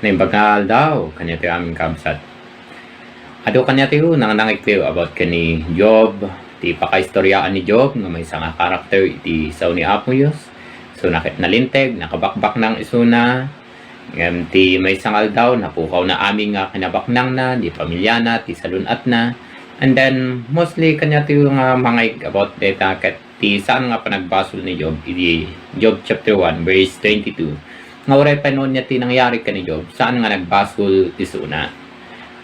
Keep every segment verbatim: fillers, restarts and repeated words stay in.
Naimbag nga aldaw, kaniatayo amin kabsat. Adu kaniatayo, nangnangiktayo about ken ni Job, ti pakaistoriaan ni Job, nga maysa nga karakter iti sao ni Apo Dios. So, naket nalinteg, nakabakbaknang isuna, ngem ti maysa nga aldaw, napukawna amin nga kinabaknangna, di pamiliana, ti salun-atna. And then, mostly, kaniatayo nga mangeg about deta ket ti saan nga panagbasol ni Job iti Job chapter one, verse twenty-two, nga uray pay no ania ti nangyari ken ni Job, saan nga nagbasol isuna.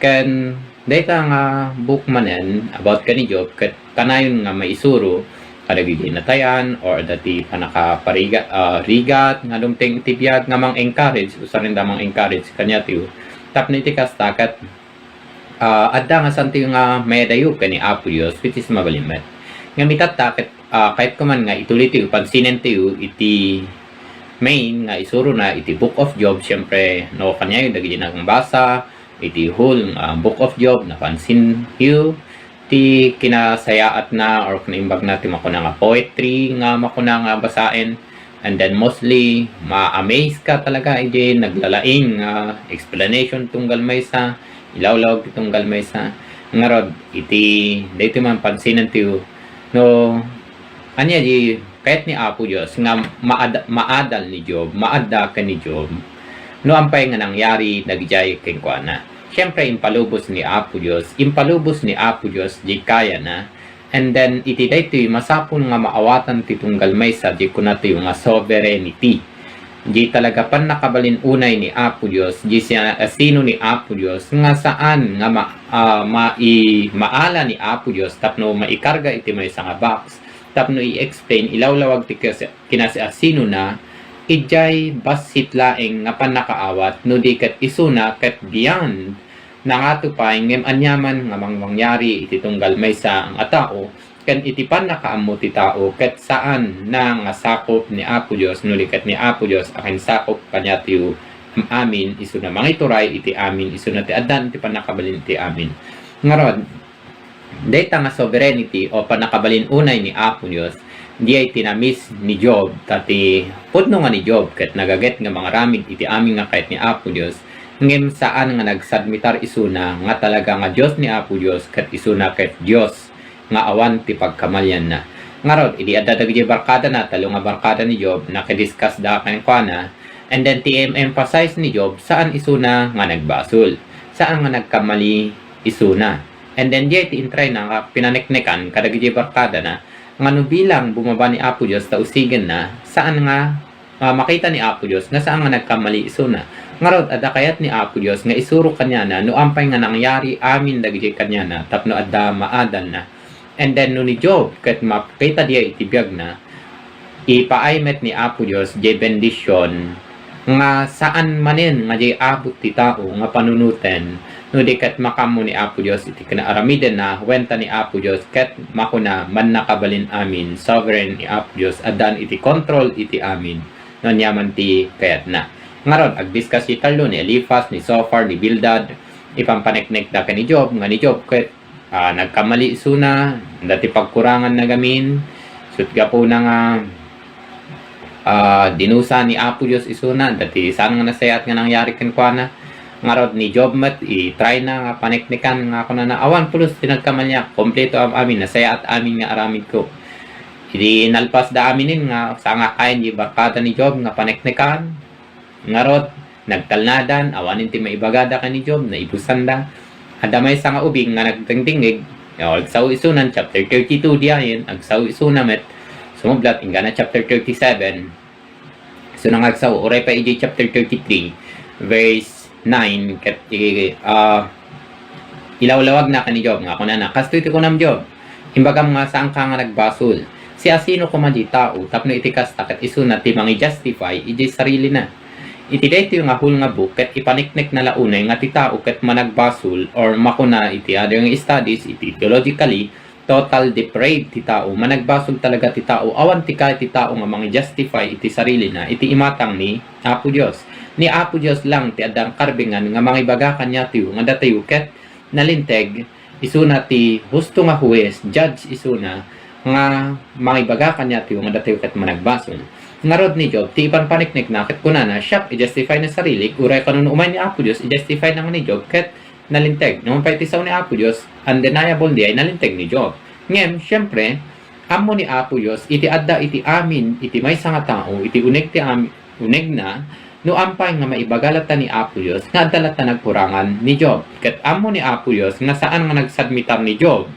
Ken dayta nga book manen about ken ni Job, ket kanayon nga maisuro kadagiti natayan or adda ti pannakapariga-, ah, rigat nga dumteng iti biag nga mang-encourage, usarinda mang-encourage kaniatayo. Tapno iti kasta, ket ah, adda nga santayo nga mayadayo ken ni Apo Dios, which is mabalin met. Ngem itatta, ket, ah, kayatko man nga itulitayo, pansinentayo iti main nga isurona iti Book of Job. Siyempre, no kaniayo dagiti nagbasa iti whole, ah, Book of Job, napansinyo ti kinasayaatna or kinaimbagna ti makuna nga poetry nga makuna nga basaen. And then mostly, ma-amaze ka talaga iti naglalaing nga explanation tunggal maysa, ilawlaw ti tunggal maysa. Ngarud, iti, daytoy man pansinentayo, no, ania di kayat ni Apo Dios nga maad-, maadal ni Job, maadda ken ni Job, no ampay nga nangyari dagijay kenkuana. Siyempre, impalubos ni Apo Dios, impalubos ni Apo Dios di kayana, And then, iti daytoy, masapul nga maawatan ti tunggal maysa, di kunatayo nga sovereignty. Di talaga pannakabalin unay ni Apo Dios, di siasino ni Apo Dios, nga saan nga ma-, ah, mai-, maala ni Apo Dios tapno maikarga iti maysa nga box, tapno i-explain, ilawlawag ti kas-, kinasiasinona, idiay bassit laeng nga pannakaawat, no di ket isuna ket beyond Nangato pay ngem aniaman nga mangmangyari iti tunggal maysa nga tao ken iti pannakaammo ti tao ket saanna nga sakup ni Apo Dios, no di ket ni Apo Dios a kinsakup kaniatayo amin, isuna mangituray iti amin, isuna ti addan ti pannakabalin iti amin. Ngarud, dayta nga sovereignty o pannakabalin unay ni Apo Dios, diay ti na-miss ni Job, ta ti pudno nga ni Job ket nagaget nga mangaramid iti amin nga kayat ni Apo Dios, ngem saan nga nagsubmitar isuna nga talaga nga Dios ni Apo Dios ket isuna ket Dios nga awan ti pagkamalianna. Ngarud, idi adda dagiti barkadana, tallo nga barkada ni Job, nakidiscussda kenkuana, and then ti em-emphasize ni Job, saan isuna nga nagbasol, saan nga nagkamali isuna. And then, diay ti intrayna nga pinaneknekan kadagiti barkadana nga no bilang bumaba ni Apo Dios ta usigenna, saan nga, ah, makita ni Apo Dios nga saan nga nagkamali isuna. Ngarud, adda kayat ni Apo Dios nga isuro kaniana no ampay nga nangyari amin dagiti kaniana tapno adda maadalna. And then, no ni Job ket makita diay iti biagna, ipaay met ni Apo Dios diay bendision nga saan manen nga diay abut ti tao nga panunoten, no di ket makaammo ni Apo Dios iti kinaaramidenna, wen ta ni Apo Dios ket makuna, mannakabalin amin, sovereign ni Apo Dios, addaan iti control iti amin, no aniaman ti kayatna. Ngarud, agdiscuss ti tallo ni Eliphaz, ni Zophar, ni Bildad, ipampaneknekda ken ni Job, nga ni Job ket ah, nagkamali isuna, dati pagkurangan na gamin, sut gapuna nga, ah, dinusa ni Apo Dios isuna, dati saan nga nasayaat nga nangyari kenkuana. Ngarud ni Job met, i-try na nga paneknekan nga kunana, "Awan pulos ti nagkamaliak, kompleto am-, amin, nasayaat amin nga aramidko." Idi nalpas da aminen nga sangakayan di barkada ni Job nga paneknekan, Ngarud, nagtalnadan, awanen ti maibagada ken ni Job, naibusanda. Adda maysa nga ubing nga nagdingdingngeg, o, agsao isunan, chapter thirty-two diayen, agsao isuna met, sumublat, inggana chapter thirty-seven, isuna nga agsao, uray pa iti chapter thirty-three, verse nine, ket, i-, ah, ilawlawagna ken ni Job, nga kunana, "Kastoy ti kunam, Job, imbagam nga saanka nga nagbasol. Siasino koma di tao tapno iti kasta ket isuna ti mangi-justify iti sarilina?" Iti daytoy nga hul nga book ket ipaneknekna la unay nga ti tao ket managbasol or makuna iti other nga studies, iti theologically, total depraved ti tao. Managbasol talaga ti tao. Awan ti kayat ti tao nga mangi-justify iti sarilina iti imatang ni Apo Dios. Ni Apo Dios lang ti adda karbengan nga mangibaga kaniatayo nga datayo ket nalinteg isuna ti husto nga huwes, judge isuna, nga mangibaga kaniatayo nga datayo ket managbasol. Ngarud ni Job, ti ipanpaniknikna, ket kunana, siak, i-justify na sarilik, uray kanuno umay ni Apo Dios, i-justify na nga ni Job, ket nalinteg. Numan pay ti sao ni Apo Dios, undeniable diay nalinteg ni Job. Ngem, siempre, ammo ni Apo Dios, iti adda iti amin, iti maysa nga tao, iti uneg ti am-, unegna, no ampay nga maibaga latta ni Apo Dios, nga adda latta nagkurangan ni Job. Ket ammo ni Apo Dios, nga saan nga nagsubmitar ni Job,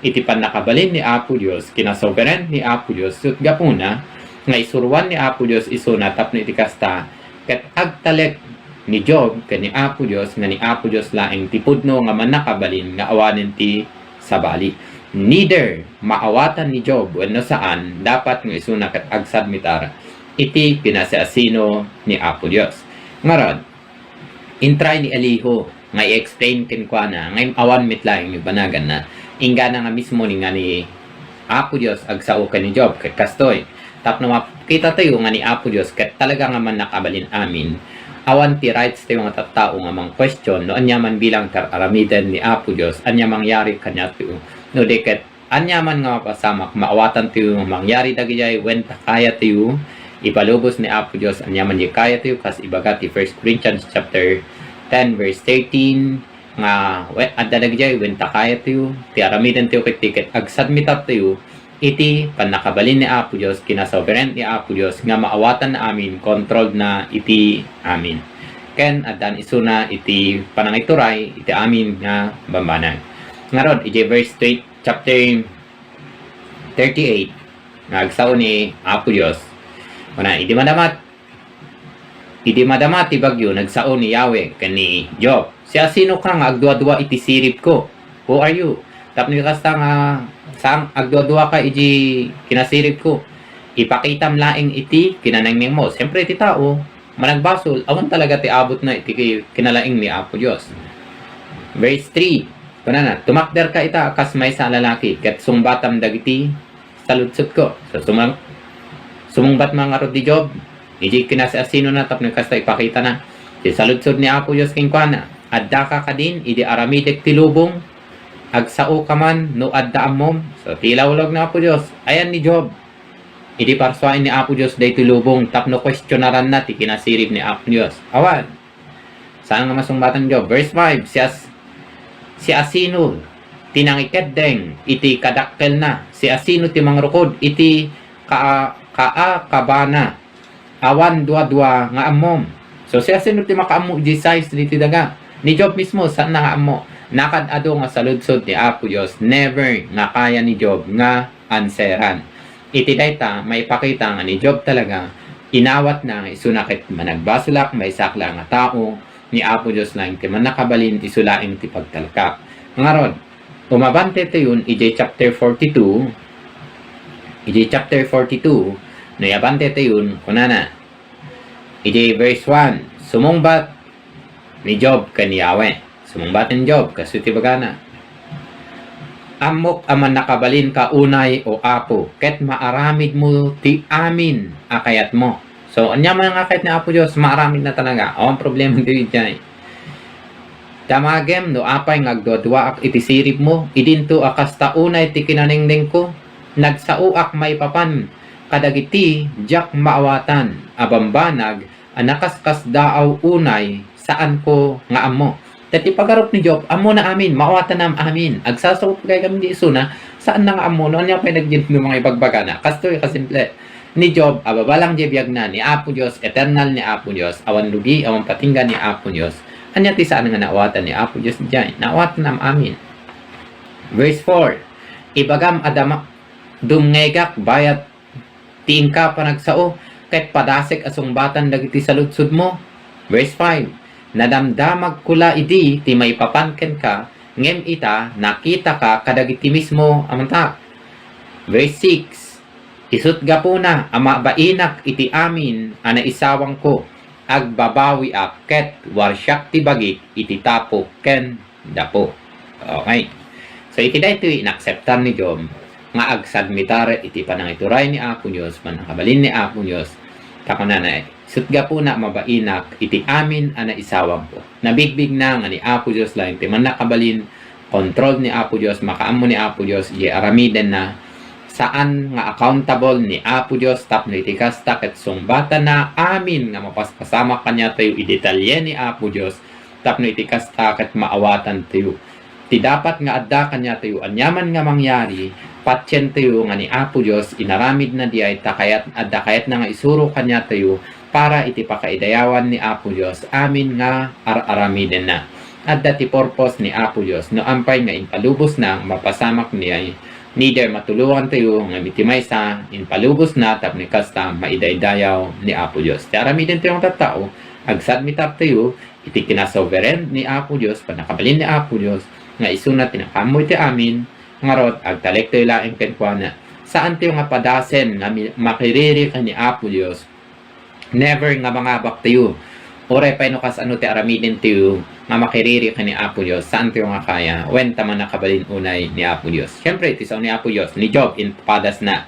iti pannakabalin ni Apo Dios, kinasovereign ni Apo Dios, ket gapuna nga isuruan ni Apo Dios isuna tapno iti kasta, ket agtalek ni Job ken ni Apo Dios nga ni Apo Dios laeng ti pudno nga mannakabalin nga awanen ti sabali. Neither maawatan ni Job wenno saan, dapat nga isuna ket agsubmitar iti kinasiasino ni Apo Dios. Ngarud, intry ni Elihu nga i-explain kenkuana nga im-, awan met laeng ni banaganna. Inggana nga mismo ni nga ni Apo Dios agsao ken ni Job ket kastoy. Tapno makita tayo nga ni Apo Dios ket talaga nga mannakabalin amin. Awan ti rights tayo nga tattao nga mang-question no ania man bilang tar-aramiden ni Apo Dios, ania mangyari kaniatayo. No di ket ania man nga mapasamak, maawatan tayo nga mangyari dagidiay, wen ta kaya tayo ipalubos ni Apo Dios, ania man di kaya tayo, kas ibaga ti First Corinthians chapter ten, verse thirteen, nga, we-, adda dagidiay, wen ta kaya tayo, ti aramiden tayo ket ti ket agsubmitar tayo iti pannakabalin ni Apo Dios, kinasovereign ni Apo Dios, nga maawatan na amin, controlled na iti amin. Ken addan isuna iti panangituray iti amin nga bambanag. Ngarud, iti verse twenty, chapter thirty-eight, nga agsao ni Apo Dios. Kuna, idi madama, idi madama ti bagyo, nagsao ni Yahweh ken ni Job, "Siasinoka nga agduadua iti siribko? Who are you? Tapno kasta nga saan agduadua ka iti kinasiribko? Ipakitam laeng iti kinanengnengmo." Siyempre, ti tao, managbasol, awan talaga ti abutna iti ki-, kinalaing ni Apo Dios. Verse three, kunana, "Tumakderka ita a kas maysa a lalaki, ket sungbatam dagiti saludsodko." So, sumang-, sumungbat man ngarud ni Job, iti kinasiasinona tapno kasta ipakitana ti saludsod ni Apo Dios kenkuana, "Addaka kadin idi aramidek ti lubong? Agsaoka man no adda ammom?" So, ti ilawlag ni Apo Dios, ayan ni Job. Idi parsuaen ni Apo Dios daytoy lubong tapno kuestionaranna ti kinasirib ni Apo Dios. Awan. Saan nga masungbatan, Job? Verse five, sias-, siasino ti nangikeddeng iti kadakkelna? Siasino ti mangrukod iti kaa-, kaakabana? Awan duadua nga ammom. So, siasino ti makaammo iti size diti daga? Ni Job mismo, saanna nga ammo. Nakad-adu nga saludsod ti Apo Dios, never nga kaya ni Job nga answeran. Iti dayta, maipakita nga ni Job talaga, inawatna nga isuna ket managbasolak, maysaak laeng nga tao, ni Apo Dios laeng ti mannakabalin, isu laeng ti pagtalkak. Ngarud, umabante tayon idiay chapter forty-two, idiay chapter forty-two, no iabante tayon, kunana, idiay verse one, sumungbat ni Job ken Yahweh. Sumungbat ni Job, kastoy ti bagana, "Ammok a mannakabalinka unay, O Apo, ket maaramidmo ti amin a kayatmo." So, ania man nga kayat ni Apo Dios, maaramidna talaga. Awan problema daydiay. "Damagem no apay nga agduaduaak iti siribmo, idinto a kasta unay ti kinanengnengko. Nagsaoak maipapan kadagiti diak maawatan a bambanag a nakaskasdaaw unay saanko nga ammo." Ta ti pagarup ni Job, ammona amin, maawatanna amin. Agsasao pay kami di isuna, saanna nga ammo, no ania pay nagdin no mga ibagbagana. Kastoy kasimple. Ni Job, ababa lang di biagna, ni Apo Dios, eternal ni Apo Dios, awan lugi, awan patingga ni Apo Dios. Ania ti saan nga naawatan ni Apo Dios diay? Naawatanna amin. Verse four, ibagam a dama-, dumngegak bayat ti inka panagsao, ket padasek a sungbatan dagiti saludsodmo. Verse five, nadamdamagko la idi ti maipapan kenka, ngem ita, nakitaka kadagiti mismo a matak. Verse six, isut' gapuna a mabainak iti amin a naisawangko, agbabawiak ket warsiak ti bagik iti tapok ken dapo. Okay. So, iti daytoy, inakseptar ni Job nga agsubmitar iti panangituray ni Apo Dios, panangkabalin ni Apo Dios. Ta kunana, "Isut' gapuna mabainak iti amin a naisawangko." Nabigbigna nga ni Apo Dios laeng ti mannakabalin, control ni Apo Dios, makaammo ni Apo Dios, iti aramidenna, saan nga accountable ni Apo Dios tapno iti kasta ket sungbatanna amin nga mapaspasamak kaniatayo iti detalye ni Apo Dios tapno iti kasta ket maawatantayo ti dapat nga adda kaniatayo aniaman nga mangyari, patientayo nga ni Apo Dios inaramidna diay ta kayat, adda kayatna nga isuro kaniatayo para iti pakaidayawan ni Apo Dios amin nga ar-aramidenna. Adda ti purpose ni Apo Dios no ampay nga impalubosna nga mapasamak niay neither matulongantayo ngem iti maysa, impalubosna tapno kasta maidaydayaw ni Apo Dios. Ti aramidentayo nga tattao, agsubmitartayo iti kinasovereign ni Apo Dios, pannakabalin ni Apo Dios, nga isuna ti nakaammo iti amin, ngarud, agtalektayo laeng kenkuana. Saantayo nga padasen nga mi-, makiriri ken ni Apo Dios. Never nga mangabaktayo. Uray pay no kasano ti aramidentayo nga makiriri ken ni Apo Dios, saantayo nga kaya, wen ta mannakabalin unay ni Apo Dios. Siempre, iti sao ni Apo Dios, ni Job, impapadasna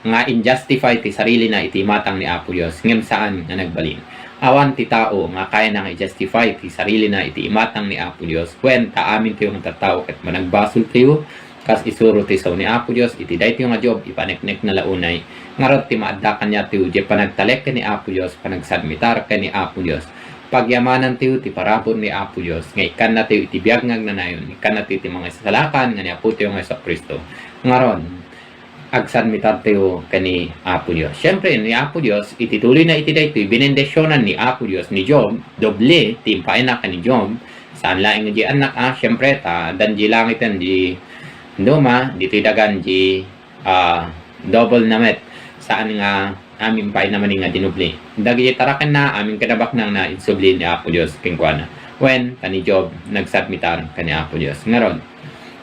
nga in-justify ti sarilina iti imatang ni Apo Dios, ngem saan nga nagbalin. Awan ti tao nga kayana nga i-justify ti sarilina iti imatang ni Apo Dios, wen ta amintayo nga tattao ket managbasoltayo, kas isuro ti sao ni Apo Dios iti daytoy nga Job, ipaneknekna la unay. Ngarud, ti maadda kaniatayo, diay panagtalek ken ni Apo Dios, panagsubmitar ken ni Apo Dios. Pagyamanantayo ti parabur ni Apo Dios, nga ikkannatayo iti biag nga agnanayon, ikkannatayo iti mangisalakan nga ni Apotayo nga Jesu-Cristo. Ngarud, agsubmitartayo ken ni Apo Dios. Siempre, ni Apo Dios, iti tuloyna iti daytoy, binendisionan ni Apo Dios ni Job, doble ti impaayna ken ni Job. Saan laeng diay annak, a, siempre, ta addan diay langiten diay dadduma, ditoy dagan diay, a, double na met. Saan nga amin pay naman nga dinubli. Dagiti tarakenna, amin kinabaknangna, insubli ni Apo Dios kenkuana. Wen, ta ni Job, nagsubmitar ken ni Apo Dios. Ngarud,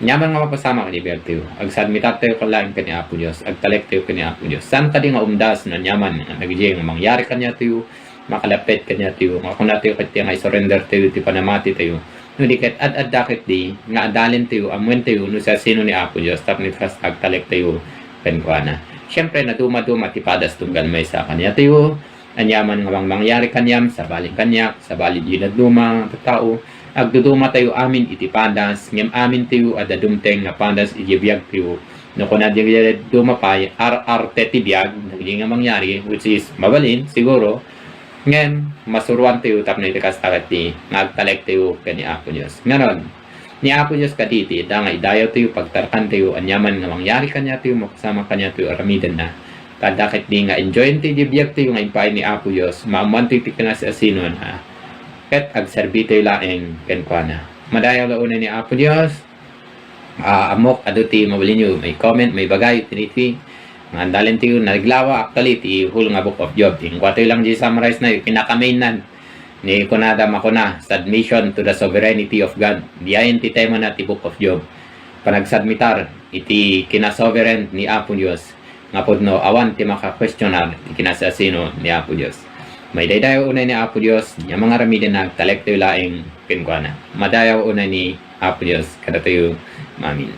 aniaman nga mapasamak iti biagtayo, agsubmitartayo laeng ken ni Apo Dios, agtalektayo ken ni Apo Dios. Saan kadi nga umdas no aniaman nga dagiti nga mangyari kaniatayo, makalappet kaniatayo, nga kunatayo ket nga i-surrendertayo ti panamatitayo. No di ket ad-adda ketdi nga adalentayo, ammoentayo no siasino ni Apo Dios, tapno iti kasta agtalektayo kenkuana. Siempre, nadumaduma ti padas tunggal maysa kaniatayo. Aniaman nga mangmangyari kaniam, sabali kaniak, sabali diay dadduma nga tattao, agdudumatayo amin iti padas, ngem amintayo adda dumteng nga padas iti biagtayo. No kuna diay dadduma pay, ar-arte ti biag dagiti nga mangyari, which is mabalin, siguro, ngem masuroantayo tapno iti kasta ketdi nga agtalektayo ken ni Apo Dios. Ngarud, ni Apo Dios kaditi, adda nga idayawtayo, pagtarakantayo, aniaman nga mangyari kaniatayo, mapasamak kaniatayo aramidenna. Ta adda ketdi nga enjoyentayo diay biagtayo nga impaay ni Apo Dios, maammoantayo ti kinasiasinona, ket agserbitayo laeng kenkuana. Madayaw la unay ni Apo Dios. Ah, ammok, adu ti mabalinyo, maicomment, maibagay, tinitwi. Nga adalentayo, naglawa, actually, ti whole nga Book of Job. Inkuatayo lang diay summarize na, kinakamainnan. Ni kunada makuna, submission to the sovereignty of God. Diayen ti tema na ti Book of Job. Panagsubmitar iti kinasovereign ni Apo Dios, nga pudno awan ti makaquestionar ti kinasiasino ni Apo Dios. Maidaydayaw unay ni Apo Dios, ania nga aramiden, agtalektayo laeng kenkuana. Madayaw unay ni Apo Dios kadatayo. Amen.